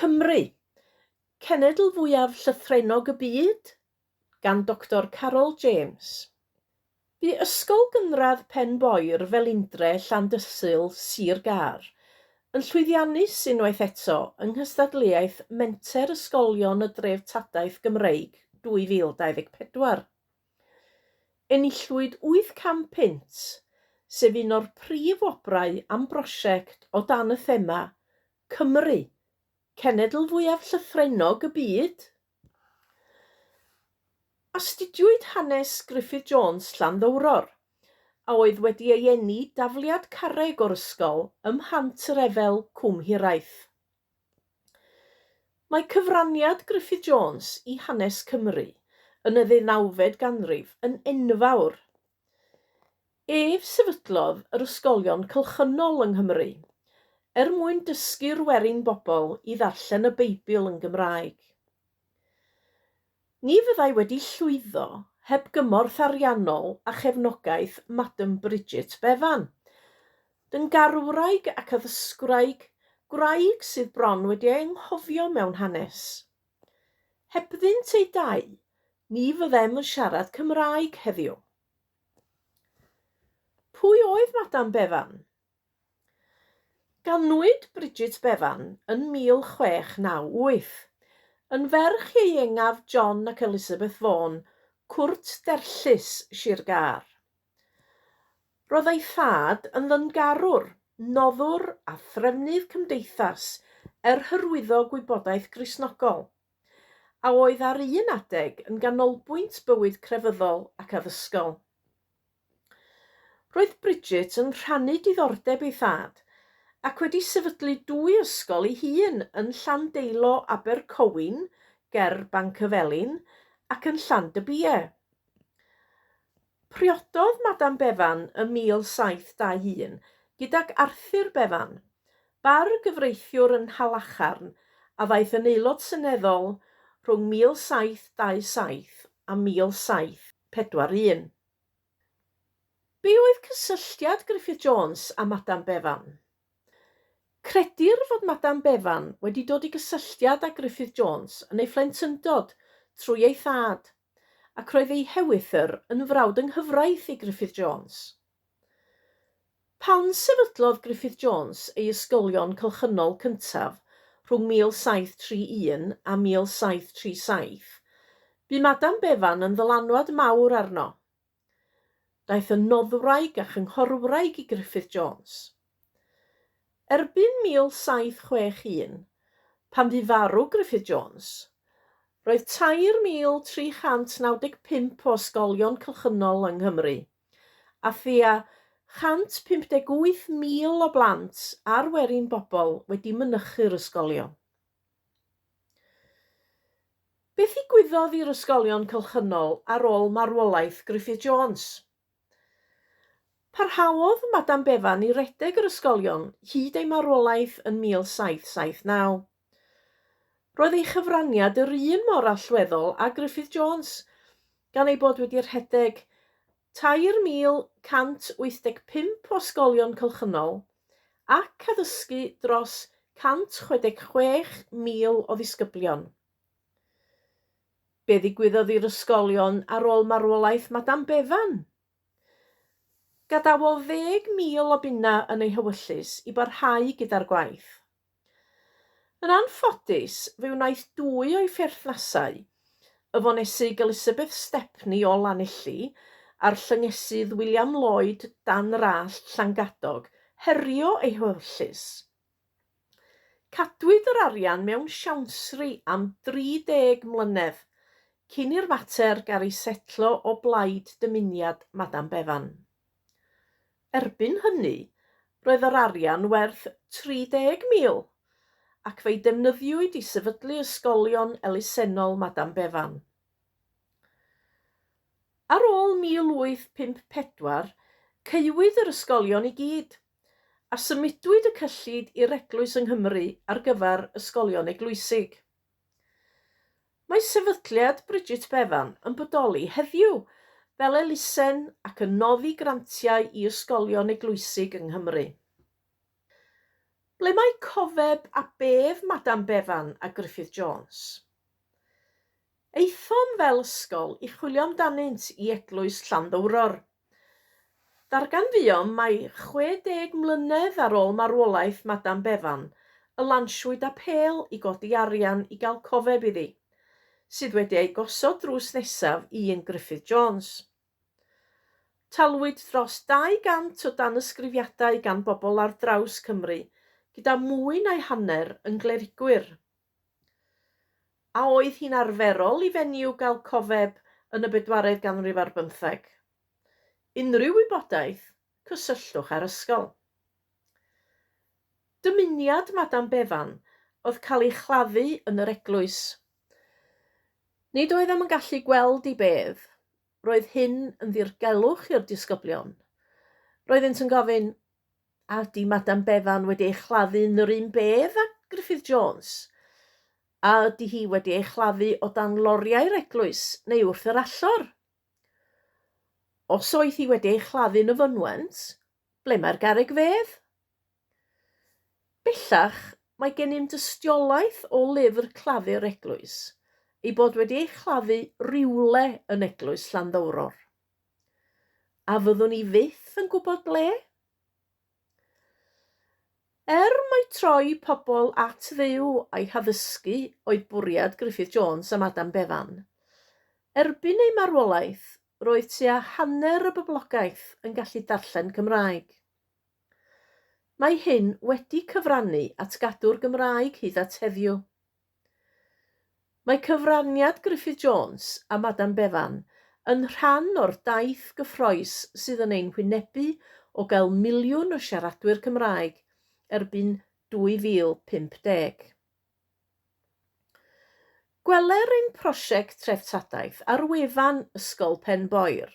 Cymru, cenedl fwyaf llythrennog y byd? Gan Doctor Carol James. Bu Ysgol Gynradd Pen-boer, Felindre, Llandysul, Sir Gâr, yn llwyddiannus unwaith eto yng nghystadleuaeth Menter Ysgolion y Dreftadaeth Gymreig 2024. Enillwyd 800 punt, sef un o'r prif wobrau am brosiect o dan y thema 'Cymru, cenedl fwyaf llythrennog y byd'? Astudiwyd hanes Griffith Jones Llanddowror, a oedd wedi ei eni dafliad carreg o'r ysgol ym Mhant yr Efel, Cwm Hiraeth. Mae cyfraniad Griffith Jones i hanes Cymru yn y ddeunawfed ganrif yn enfawr. Ef sefydlodd yr ysgolion cylchynol yng Nghymru, er mwyn dysgu'r werin bobl i ddarllen y Beibl yn Gymraeg. Ni fyddai wedi llwyddo heb gymorth ariannol a chefnogaeth Madam Bridget Bevan, dyngarwraig ac addysgwraig, gwraig sydd bron wedi ei anghofio mewn hanes. Hebddynt eu dau, ni fyddem yn siarad Cymraeg heddiw. Pwy oedd Madam Bevan? Ganwyd Bridget Bevan yn 1698, yn ferch ieuengaf John ac Elizabeth Vaughan, Cwrt Derllys, Sir Gâr. Roedd ei thad yn ddyngarwr, noddwr a threfnydd cymdeithas er hyrwyddo gwybodaeth Gristnogol, a oedd ar un adeg yn ganolbwynt bywyd crefyddol ac addysgol. Roedd Bridget yn rhannu diddordeb ei thad ac wedi sefydlu dwy ysgol ei hun yn Llandeilo Abercowyn ger Bancyfelin ac yn Llandybie. Priododd Madam Bevan ym 1721 gydag Arthur Bevan, bargyfreithiwr yn Nhalacharn a ddaeth yn Aelod Seneddol rhwng 1727 a 1741. Be oedd cysylltiad Griffith Jones â Madam Bevan? Credir fod Madam Bevan wedi dod i gysylltiad â Griffith Jones yn ei phlentyndod trwy ei thad, ac roedd ei hewythr yn frawd yng nghyfraith i Griffith Jones. Pan sefydlodd Griffith Jones ei ysgolion cylchynol cyntaf rhwng 1731 a 1737, bu Madam Bevan yn ddylanwad mawr arno. Daeth yn noddwraig a chynghorwraig i Griffith Jones. Erbyn 1761, pan fu farw Griffith Jones, roedd 3,395 o ysgolion cylchynol yng Nghymru, a thua 158,000 o blant a'r werin bobl wedi mynychu'r ysgolion. Beth ddigwyddodd i'r ysgolion cylchynol ar ôl marwolaeth Griffith Jones? Parhaodd Madam Bevan i redeg yr ysgolion hyd ei marwolaeth yn 1779. Roedd ei chyfraniad yr un mor allweddol â Griffith Jones, gan ei bod wedi rhedeg 3,185 o ysgolion cylchynol ac addysgu dros 166,000 o ddisgyblion. Be ddigwyddodd i'r ysgolion ar ôl marwolaeth Madam Bevan? Gadawodd 10,000 o bunnau yn ei hewyllys i barhau gyda'r gwaith. Yn anffodus, fe wnaeth dwy o'i pherthnasau, y Fonesig Elizabeth Stepney o Lanelli a'r Llyngesydd William Lloyd Dan Rallt Llangadog, herio ei hewyllys. Cadwyd yr arian mewn siawnsri am dri deg mlynedd cyn i'r mater gael ei setlo o blaid dymuniad Madam Bevan. Erbyn hynny, roedd yr arian werth 30,000, ac fe'i defnyddiwyd i sefydlu ysgolion elusennol Madam Bevan. Ar ôl 1854, caewyd yr ysgolion i gyd, a symudwyd y cyllid i'r Eglwys yng Nghymru ar gyfer ysgolion eglwysig. Mae Sefydliad Bridget Bevan yn bodoli heddiw fel elusen ac yn noddi grantiau i ysgolion eglwysig yng Nghymru. Ble mae cofeb a bedd Madam Bevan a Griffith Jones? Aethom fel ysgol i chwilio amdanynt i eglwys Llanddowror. Darganfuom mai 60 mlynedd ar ôl marwolaeth Madam Bevan y lansiwyd apêl i godi arian i gael cofeb iddi, sydd wedi ei gosod drws nesaf i un Griffith Jones. Talwyd dros 200 o danysgrifiadau gan bobl ar draws Cymru, gyda mwy na'i hanner yn glerigwyr. A oedd hi'n arferol i fenyw gael cofeb yn y bedwaredd ganrif ar bymtheg? Unrhyw wybodaeth, cysylltwch â'r ysgol. Dymuniad Madam Bevan oedd cael ei chladdu yn yr eglwys. Nid oeddem yn gallu gweld ei bedd. Roedd hyn yn ddirgelwch i'r disgyblion. Roeddynt yn gofyn, A ydy Madam Bevan wedi ei chladdu yn yr un bedd â Griffith Jones? A ydy hi wedi ei chladdu o dan loriau'r eglwys neu wrth yr allor? Os oedd hi wedi ei chladdu yn y fynwent, ble mae'r garreg fedd? Bellach, mae gennym dystiolaeth o lyfr claddu'r eglwys, ei bod wedi ei chladdu rywle yn eglwys Llanddowror. A fyddwn ni fyth yn gwybod ble? Er mai troi pobl at Dduw a'i haddysgu oedd bwriad Griffith Jones a Madam Bevan, erbyn ei marwolaeth roedd tua hanner y boblogaeth yn gallu darllen Cymraeg. Mae hyn wedi cyfrannu at gadw'r Gymraeg hyd at heddiw. Mae cyfraniad Griffith Jones a Madam Bevan yn rhan o'r daith gyffrous sydd yn ein hwynebu o gael miliwn o siaradwyr Cymraeg erbyn 2050. Gweler ein prosiect treftadaeth ar wefan Ysgol Pen-boer.